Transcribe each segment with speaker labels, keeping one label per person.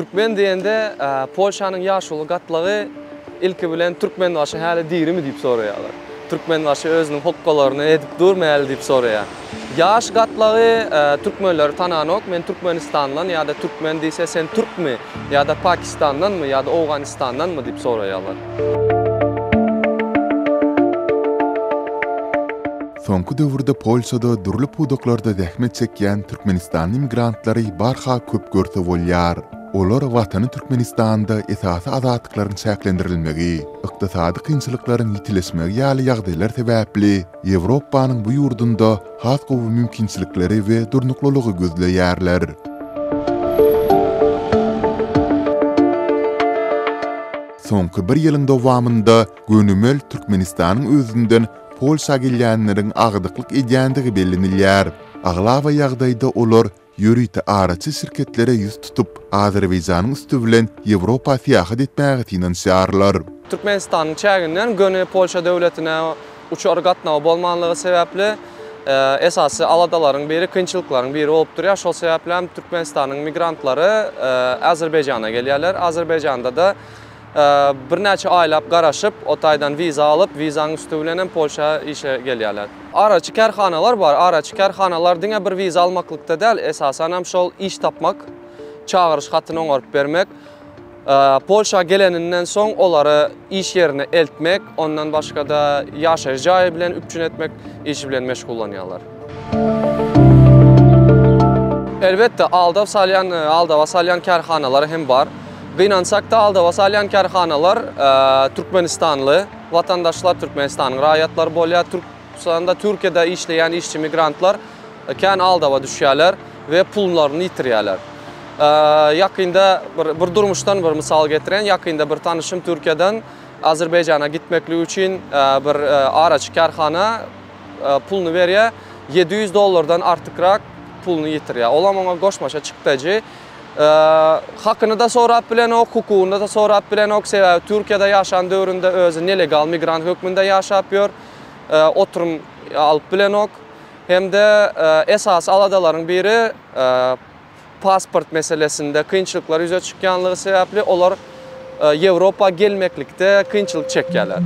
Speaker 1: Türkmen diýende Polşanyň ýaşuly gatlagy ilki bilen Türkmenbaşy häli dirimi diýip soraýarlar. Türkmenbaşy özüniň hokgalaryny edip durmy häli diýip soraýar. Ýaş gatlagy türkmenleri tananok, men Türkmenistandan ýa-da türkmen diýse sen türkmi ýa-da Pakistandanmy ýa-da Owganystandanmy diýip soraýarlar.
Speaker 2: Soňky döwürde Polşada dürli pudaklarda zähmet çekýän türkmenistanly migrantlary barha köp görse bolýar. Olar watany Türkmenistanda esasy azatlyklaryň çäklendirilmegi, ykdysady kynçylyklaryň ýitileşmegi ýaly ýagdaýlar sebäpli Ýewropanyň bu ýurdunda has gowy mümkinçilikleri we durnuklylygy gözleýärler. Soňky bir ýylyň dowamynda gönümel Türkmenistanyň özünden Polşa gelýänleriň agdyklyk edýändigi bellenilýär. Aglaba ýagdaýda olar ýörite araçy şirketlere ýüz tutup, Azerbaýjanyň üsti bilen Ýewropa syýahat etmäge synanyşýarlar.
Speaker 1: Türkmenistanyň çäginden göni Polşa döwletine uçar gatnawy bolmanlygy sebäpli esasy aladalaryň biri, kynçylyklaryň biri bolup durýar. Şol sebäpli hem Türkmenistanyň migrantlary Azerbaýjana gelýärler. Azerbaýjanda-da Birnäçe aýlap garaşyp, o taýdan wiza alyp, wizanyň üsti bilen hem Polşa işe gelýärler. Araçy kärhanalar bar. Araçy kärhanalar diňe bir wiza almaklykda däl, esasan hem şol iş tapmak, çagyryş hatyny oňaryp bermek, Polşa geleninden soň olary iş ýerine eltmek, ondan başga-da ýaşaýyş jaýy bilen üpjün etmek işi bilen meşgullanýarlar. Elbetde, aldaw salýan, aldawa salýan kärhanalar hem bar. Gynansak-da, aldawa salýan kärhanalar türkmenistanly watandaşlar, Türkmenistanyň raýatlary bolýar. Türkmenistanda, Türkiýede işleýän işçi migrantlar kän aldawa düşýärler we pullaryny ýitirýärler. Ýakynda bir, bir durmuşdan bir mysal getireýin. Ýakynda bir tanyşym Türkiýeden Azerbaýjana gitmeklik üçin bir araçy kärhana puluny berýär. 700 dollardan artykrak puluny ýitirýär. Olam oňa goşmaça çykdajy. Hakyny-da sorap bilenok, hukugyny-da sorap bilenok. Sebäbi Türkiýede ýaşan döwründe özi nelegal migrant hökmünde ýaşap ýör. Oturum alyp bilenok. Hem-de esasy aladalaryň biri pasport meselesinde kynçylyklar ýüze çykýanlygy sebäpli olar Ýewropa gelmeklikde kynçylyk çekýärler.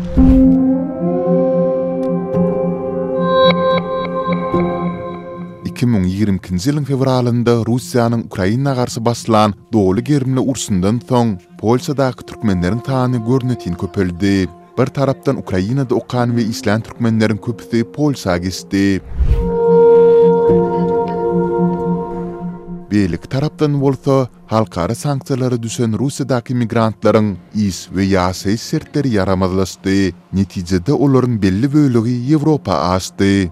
Speaker 2: 2022-nji ýylyň fewralynda Russiýanyň Ukraina garşy başlan doly gerimli urşundan soň, Polşadaky türkmenleriň sany görnetin köpeldi. Bir tarapdan Ukrainada okan we işlän türkmenleriň köpüsi Polşa geçdi. Beýleki tarapdan bolsa, halkara sanksiýalara düşen Russiýadaky migrantlaryň iş we ýaşaýyş şertleri ýaramazlaşdy. Netijede olaryň belli bölegi Ýewropa aşdy.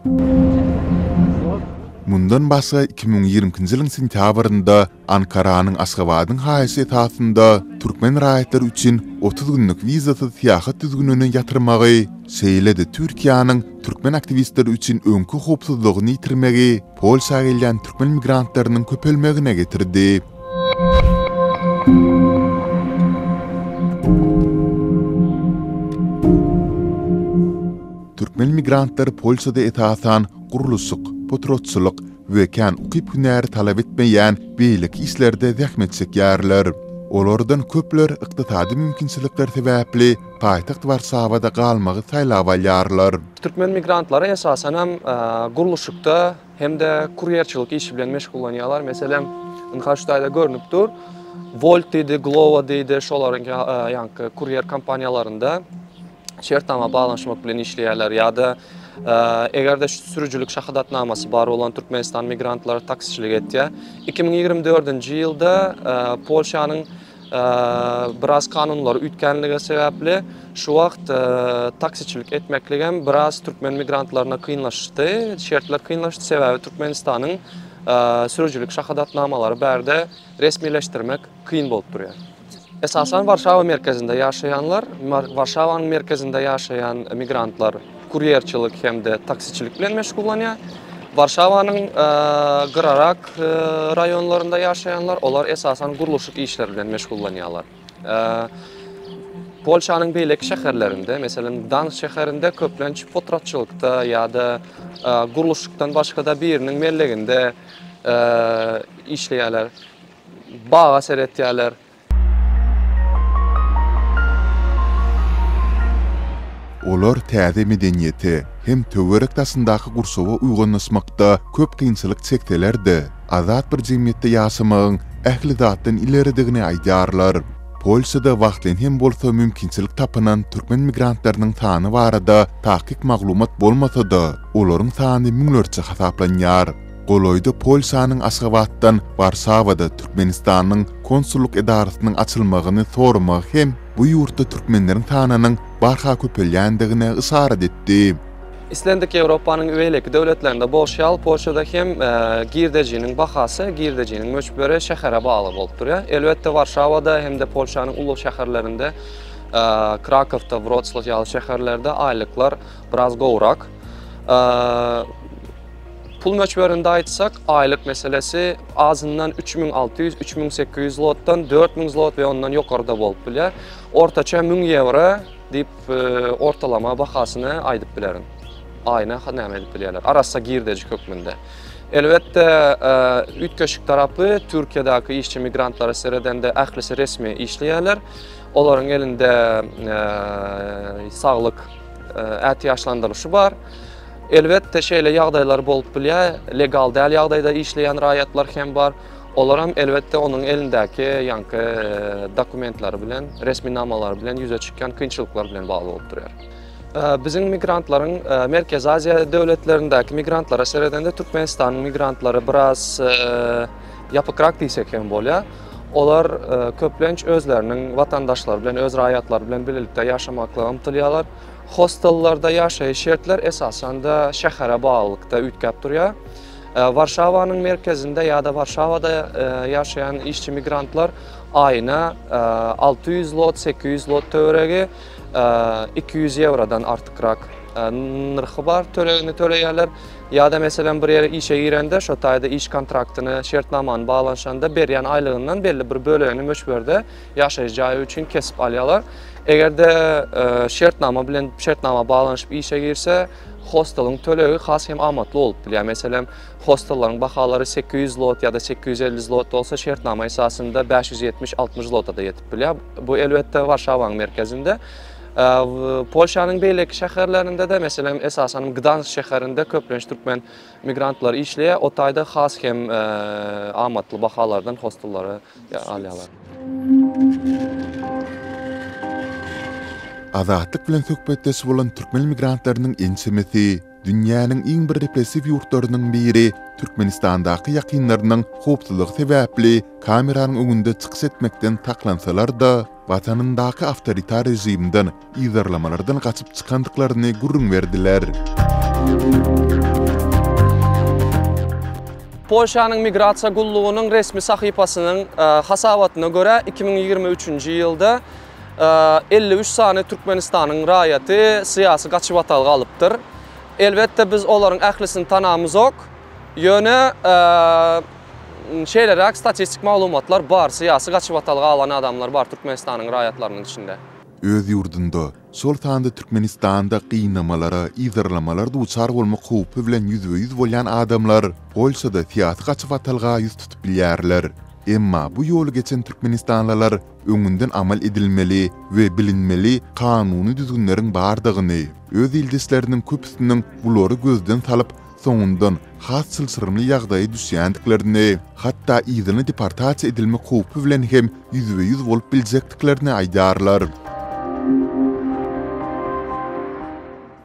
Speaker 2: Mundan başga 2022-nji ýylyň sentýabrynda Ankaranyň Aşgabadyň haýyşy esasynda türkmen raýatlary üçin 30 günlük wizasyz syýahat düzgünini ýatyrmagy, şeýle-de Türkiýäniň türkmen aktiwistleri üçin öňki howpsuzlygyny ýitirmegi Polşa gelýän türkmen migrantlarynyň köpelmegine getirdi. Türkmen migrantlary Polşada esasan gurluşyk, potratçylyk we kän ukyp-hünäri talap etmeýän beýleki işlerde zähmet çekýärler. Olardan köpler ykdysady mümkinçilikler sebäpli paýtagt Warşawada galmagy saýlap alýarlar.
Speaker 1: Türkmen migrantlary esasan hem gurluşykda hem-de kurýerçilik işi bilen meşgullanýarlar. Meselem, ynha şu taýda görnüp dur. Wolt diýdi, Glovo diýdi, şolaryň ýaňky kurýer kompaniýalarynda şertnama baglanyşmak bilen işleýärler ýa-da eger-de sürüjilik şahadatnamasy bar bolan Türkmenistan migrantlary taksiçilik etýär. 2024-nji ýylda Polşanyň biraz kanunlary üýtgänligi sebäpli şu wagt taksiçilik etmeklik hem biraz türkmen migrantlaryna kynlaşdy, şertler kynlaşdy, sebäbi Türkmenistanyň sürüjilik şahadatnamalary bärde resmileşdirmek kyn bolup durýar. Esasan Warşawa merkezinde ýaşaýanlar, Warşawanyň merkezinde ýaşaýan migrantlar kurýerçilik hem-de taksiçilik bilen meşgullanýar. Warşawanyň gyrarak raýonlarynda ýaşaýanlar, olar esasan gurluşyk işleri bilen meşgullanýarlar. Polşanyň beýleki şäherlerinde, meselem, Gdansk şäherinde köplenç potratçylykda ýa-da gurluşykdan başga-da biriniň melleginde işleýärler, baga seretýärler.
Speaker 2: Olar täze medeniýete hem töwerek-daşyndaky gurşawa uýgunlaşmakda köp kynçylyk çekseler-de, azat bir jemgyýetde ýaşamagyň ähli zatdan ileridigini aýdýarlar. Polşada wagtlaýyn hem bolsa mümkinçilik tapynan türkmen migrantlarynyň sany barada takyk maglumat bolmasa-da, olaryň sany müňlerçe hasaplanýar. Golaýda Polşanyň Aşgabatdan Warşawada Türkmenistanyň konsullyk edarasynyň açylmagyny soramagy hem bu ýurtda türkmenleriň sanynyň barha köpelýändigine yşarat etdi.
Speaker 1: Islendik Ýewropanyň beýleki döwletlerinde bolşy ýaly, Polşada hem girdejiniň bahasy, girdejiniň möçberi şähere bagly bolup durýar. Elbetde, Warşawada hem-de Polşanyň uly şäherlerinde, Krakowda, Wroclaw ýaly şäherlerde aýlyklar biraz gowrak. Pul möçberinde aýtsak, aýlyk meselesi azyndan 3600, 3800 zlotdan 4000 zlot we ondan ýokarda bolup bilýär. Ortaça 1000 ýewro diýip ortalama bahasyny aýdyp bilerin. Aýyna näme edip bilýärler? Arassa girdeji hökmünde. Elbetde, üýtgeşik tarapy Türkiýedäki işçi migrantlara seredende ählisi resmi işleýärler. Olaryň elinde saglyk ätiýaçlandyrylyşy bar. Elbetde şeýle ýagdaýlar bolup bilýär, legal däl ýagdaýda işleýän raýatlar hem bar. Olaram elbetde onuň elindäki ýaňky dokumentleri bilen, resminamalary bilen ýüze çykýan kynçylyklar bilen bagly bolup durýar. Biziň migrantlaryň Merkezi Aziýa döwletlerindäki migrantlara seredende Türkmenistanyň migrantlary biraz ýapykrak diýsek hem bolýar. Olar köplenç özleriniň watandaşlary bilen, öz raýatlary bilen bilelikde ýaşamaklyga ymtylýarlar. Hostellerde ýaşaýyş şertler esasan-da şähere baglylykda üýtgäp durýar. Warşawanyň merkezinde ýa-da Warşawada ýaşaýan işçi migrantlar aýyna 600 zlot, 800 zlot töweregi 200 ýewrodan artykrak nyrhy bar tölegini töleýärler. Ýa-da meselem bir ýere işe girende şo taýda iş kontraktyny, şertnamany baglanyşanda berýän aýlygyndan belli bir bölegini möçberde ýaşaýyş jaýy üçin kesip alýarlar. Eger-de şertnama bilen şertnama baglanyşyp işe girse, hosteliň tölegi has hem amatly bolup bilýär. Meselem, hostellaryň bahalary 800 zlot ýa-da 850 zlot bolsa, şertnama esasynda 570-60 zlota-da ýetip bilýär. Bu elbetde Warşawanyň merkezinde. Polşanyň beýleki şäherlerinde-de, meselem, esasan Gdansk şäherinde köplenç türkmen migrantlar işleýär. O taýda has hem amatly bahalardan hostellary alýarlar.
Speaker 2: Azatlyk bilen söhbetdeş bolan türkmen migrantlarynyň ençemesi dünýäniň iň bir repressiw ýurtlarynyň biri Türkmenistandaky ýakynlarynyň howpsuzlygy sebäpli kameranyň öňünde çykyş etmekden saklansalar-da, Watanyndaky awtoritar režimden, yzarlamalardan gaçyp çykandyklaryny gürrüň berdiler.
Speaker 1: Polşanyň Migrasiýa gullugynyň resmi sahypasynyň hasabatyna görä, 2023-nji ýylda 53 sany Türkmenistanyň raýaty syýasy gaçybatalga alypdyr. Elbetde, biz olaryň ählisini tanamyzok, ýöne Şeýleräk statistik maglumatlar bar, syýasy gaçybatalga alan adamlar bar Türkmenistanyň raýatlarynyň içinde.
Speaker 2: Öz ýurdunda, şol sanda Türkmenistanda gynamalara, yzarlamalara duçar bolmak howpy bilen ýüzbe-ýüz bolýan adamlar Polşada syýasy gaçybatalga ýüz tutup bilýärler. Emma bu ýoly geçen türkmenistanlylar öňünden amal edilmeli we bilinmeli kanuny düzgünleriň bardygyny, öz ildeşleriniň köpüsiniň bulary gözden salyp, soňundan has çylşyrymly ýagdaýa düşýändiklerini, hatda yzyna deportasiýa edilmek howpy bilen hem ýüzbe-ýüz bolup biljekdiklerini aýdýarlar.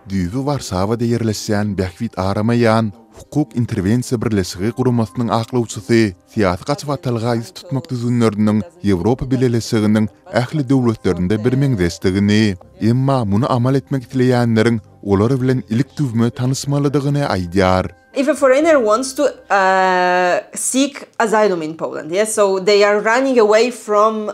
Speaker 2: Düýbi Warşawada ýerleşýän Bähbit aramaýan hukuk interwensiýa birleşigi guramasynyň aklawçysy syýasy gaçybatalga ýüz tutmak düzgünleriniň Ýewropa Bileleşiginiň ähli döwletlerinde birmeňzeşdigini, emma muny amal etmek isleýänleriň olar bilen ilik-düwme tanyşmalydygyny aýdýar.
Speaker 3: If a foreigner wants to seek asylum in Poland, yes, so they are running away from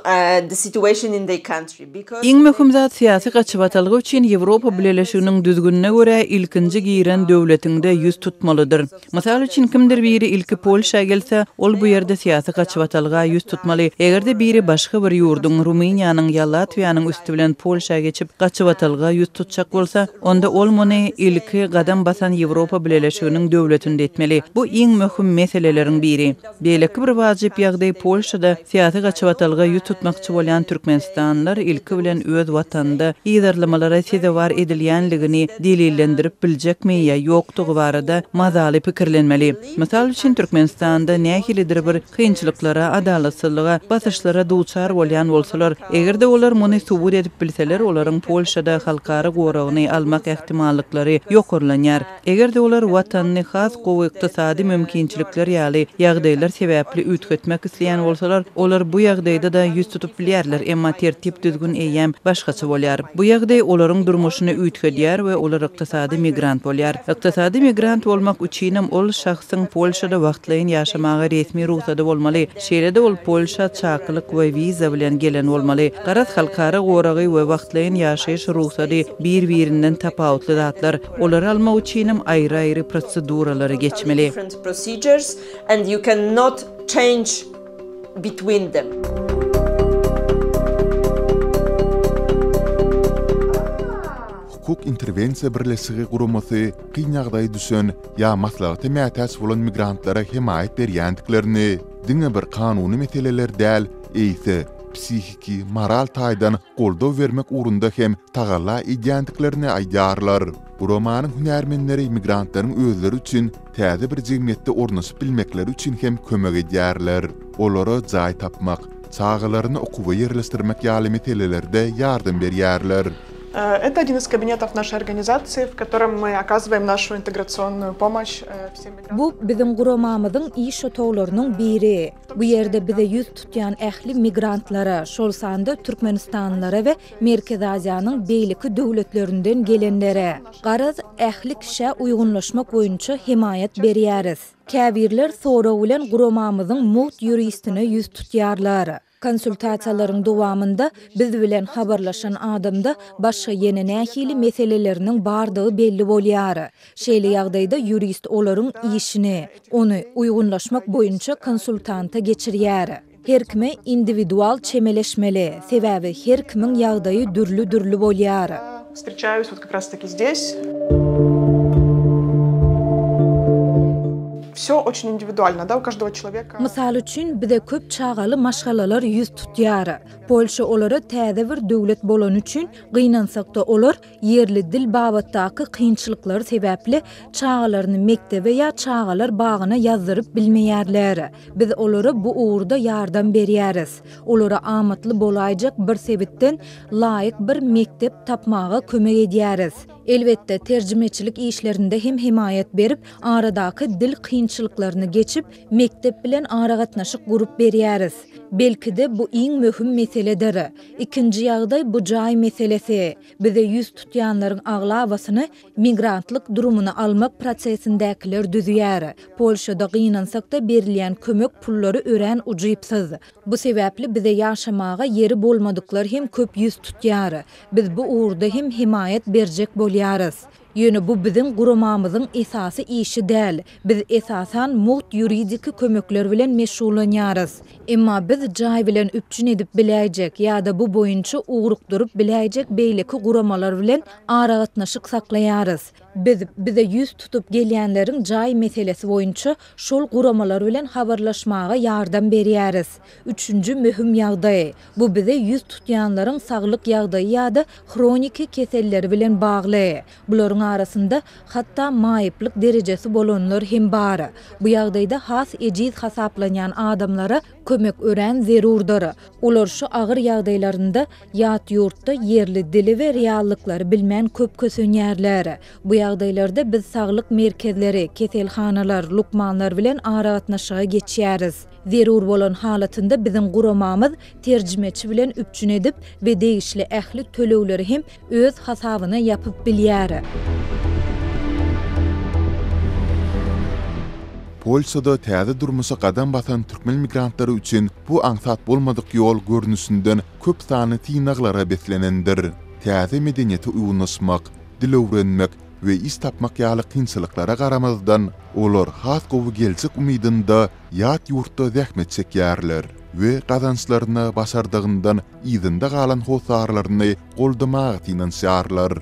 Speaker 3: the situation in their country because.
Speaker 4: Iň möhüm zat syýasy gaçybatalga üçin Ýewropa Bileleşiginiň düzgünine görä ilkinji giren döwletiňde ýüz tutmalydyr. Mysal üçin kimdir biri ilki Polşa gelse, ol bu ýerde syýasy gaçybatalga ýüz tutmaly. Eger-de biri başga bir ýurduň, Rumyniýanyň. Rumyniýanyň ýa Latwiýanyň üsti bilen Polşa geçip, gaçybatalga ýüz tutjak bolsa, onda ol muny ilki gadam basan Ýewropa Bileleşiginiň döwletinde etmeli. Bu iň möhüm meseleleriň biri. Beýleki bir wajyp ýagdaý Polşada syýasy gaçybatalga ýüz tutmakçy bolýan türkmenistanlylar ilki bilen öz watanynda yzarlamalara sezewar edilýänligini delillendirip biljekmi ýa ýokdugy barada mazaly pikirlenmeli. Mysal üçin, Türkmenistanda nähilidir bir kynçylyklara, adalatsyzlyga, basyşlara duçar bolýan bolsalar, eger-de olar muny subut edip bilseler, olaryň Polşada halkara goragyny almak ähtimallyklary ýokarlanýar. Eger-de olar watanyny has gowy ykdysady mümkinçilikler ýaly ýagdaýlar sebäpli üýtgetmek isleýän bolsalar, olar bu ýagdaýda-da ýüz tutup bilýärler, emma tertip-düzgün eýýäm başgaça bolýar. Bu ýagdaý olaryň durmuşyny üýtgedýär we olar ykdysady migrant bolýar. Ykdysady migrant bolmak üçinem ol şahsyň Polşada wagtlaýyn ýaşamaga resmi rugsady bolmaly, şeýle-de ol Polşa çakylyk we wiza bilen gelen bolmaly. Garaz, halkara goragy we wagtlaýyn ýaşaýyş rugsady bir-birinden tapawutly zatlar. Olary almak üçinem aýry-aýry proseduralary geçmeli.
Speaker 2: Hukuk interwensiýa birleşigi guramasy kyn ýagdaýa düşen ýa maslahata mätäç bolan migrantlara hemaýat berýändiklerini, diňe bir kanuny meseleler däl, eýse, psihiki, moral taýdan goldaw bermek ugrunda hem tagalla edýändiklerini aýdýarlar. Guramanyň hünärmenleri migrantlaryň özleri üçin täze bir jemgyýetde ornaşyp bilmekleri üçin hem kömek edýärler. Olara jaý tapmak, çagalaryny okuwa ýerleşdirmek ýaly meselelerde ýardam berýärler.
Speaker 5: Это один из кабинетов нашей организации, в котором мы оказываем нашу интеграционную помощь всем мигрантам.
Speaker 6: Bu biziň guramamyzyň iş otaglarynyň biri. Bu ýerde bize ýüz tutýan ähli migrantlara, şol sanda türkmenistanlylara we Merkezi Aziýanyň beýleki döwletlerinden gelenlere, garaz, ähli kişä uýgunlaşmak boýunça hemaýat berýäris. Käbirler sorag bilen guramamyzyň mugt ýuristine ýüz tutýarlar. Konsultasiýalaryň dowamynda biz bilen habarlaşan adamda başga ýene nähili meseleleriniň bardygy belli bolýar. Şeýle ýagdaýda ýurist olaryň işini, ony uýgunlaşmak boýunça konsultanta geçirýär. Her kime indiwidual çemeleşmeli, sebäbi her kimiň ýagdaýy dürli-dürli bolýar.
Speaker 5: Встречаюсь вот как раз таки здесь. Всё очень индивидуально, да, у каждого человека.
Speaker 6: Mysal üçin, bize köp çagaly maşgalalar ýüz tutýar. Polşa olara täze bir döwlet bolany üçin, gynansakda olar Ýerli dil babatdaky kynçylyklar sebäpli çagalaryny mekdebe ýa çagalar bagyna ýazdyryp bilmeýärler. Biz olara bu ugurda ýardam berýäris. Olara amatly bolaýjak bir sebitden laýyk bir mekdep tapmaga kömek edýäris. Elbetde, terjimeçilik işlerinde hem hemaýat berip, aradaky dil kynçylyklaryny geçip, mekdep bilen aragatnaşyk gurup berýäris. Belki-de, bu iň möhüm meseledir. Ikinji ýagdaý bu jaý meselesi. Bize ýüz tutýanlaryň aglabasyny migrantlyk durumyny almak prosesindäkiler düzýär. Polşada gynansak-da berilýän kömek pullary örän ujypsyz. Bu sebäpli bize ýaşamaga ýeri bolmadyklar hem köp ýüz tutýar. Biz bu ugurda hem hemaýat berjek bolýarys. Ýöne bu biziň guramamyzyň esasy işi däl. Biz esasan mugt ýuridiki kömekler bilen meşgullanýarys. Emma biz jaý bilen üpjün edip biläýjek ýa-da bu boýunça ugrukdyryp biläýjek beýleki guramalar bilen aragatnaşyk saklaýarys. Biz bize ýüz tutup gelýänleriň jaý meselesi boýunça şol guramalar bilen habarlaşmaga ýardam berýäris. Üçünji möhüm ýagdaý, bu bize ýüz tutýanlaryň saglyk ýagdaýy ýa-da hroniki keselleri bilen bagly. Bularyň arasynda hatda maýyplyk derejesi bolanlar hem bar. Bu ýagdaýda has ejiz hasaplanýan adamlara kömek örän zerurdyr. Olar şu agyr ýagdaýlarynda ýat ýurtda ýerli dili we reallyklary bilmän köp kösenýärler. Bu ýagdaýlarda biz saglyk merkezleri, keselhanalar, lukmanlar bilen aragatnaşyga geçýäris. Zerur bolan halatynda biziň guramamyz terjimeçi bilen üpjün edip we degişli ähli tölegleri hem öz hasabyna ýapyp bilýär.
Speaker 2: Polşada täze durmuşa gadam basan türkmen migrantlary üçin bu aňsat bolmadyk ýol görnüşinden köp sanly synaglara beslenendir. Täze medeniýete uýgunlaşmak, dil öwrenmek. we iş tapmak ýaly kynçylyklara garamazdan, olar has gowy geljek umydynda ýat ýurtda zähmet çekýärler we gazançlaryna başardygyndan yzynda galan hossarlaryny goldamaga synanyşýarlar.